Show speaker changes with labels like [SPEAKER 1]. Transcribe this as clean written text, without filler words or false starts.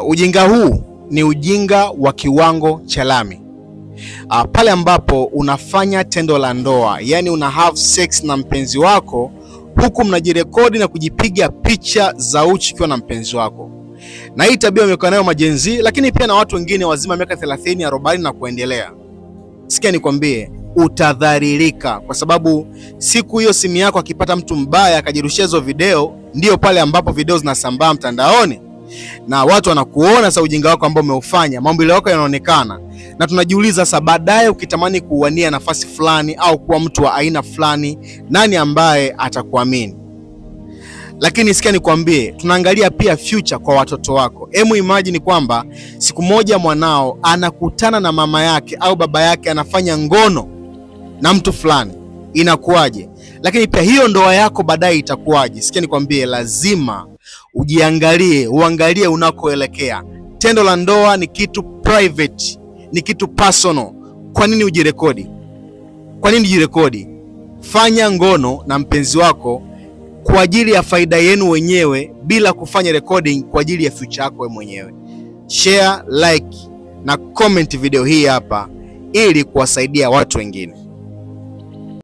[SPEAKER 1] Ujinga huu ni ujinga wa kiwango cha lami. Pale ambapo unafanya tendo la ndoa, yani una have sex na mpenzi wako huku mnajirekodi na kujipiga picha za uchi ukiwa na mpenzi wako. Na hii tabia wamekuwa nayo majenzi, lakini pia na watu wengine wazima miaka 30, 40 na kuendelea. Sikia nikwambie, utadhalilika kwa sababu siku hiyo simu yako akipata mtu mbaya akajirushia hizo video, ndio pale ambapo video zinasambaa mtandaoni na watu wanakuona sasa ujinga wako ambao umeufanya, maumbile yako yanaonekana. Na tunajiuliza sasa, baadaye ukitamani kuwania nafasi fulani au kuwa mtu wa aina fulani, nani ambaye atakuamini? Lakini sikia nikwambie, tunaangalia pia future kwa watoto wako. Hemu imagine kwamba siku moja mwanao anakutana na mama yake au baba yake anafanya ngono na mtu fulani, inakuwaje? Lakini pia hiyo ndoa yako baadaye itakuwaje? Sikia nikwambie, lazima ujiangalie, uangalie unakoelekea. Tendo la ndoa ni kitu private, ni kitu personal. Kwa nini ujirekodi? Kwa nini ujirekodi? Fanya ngono na mpenzi wako kwa ajili ya faida yenu wenyewe, bila kufanya recording kwa ajili ya future yako wewe mwenyewe. Share, like na comment video hii hapa ili kuwasaidia watu wengine.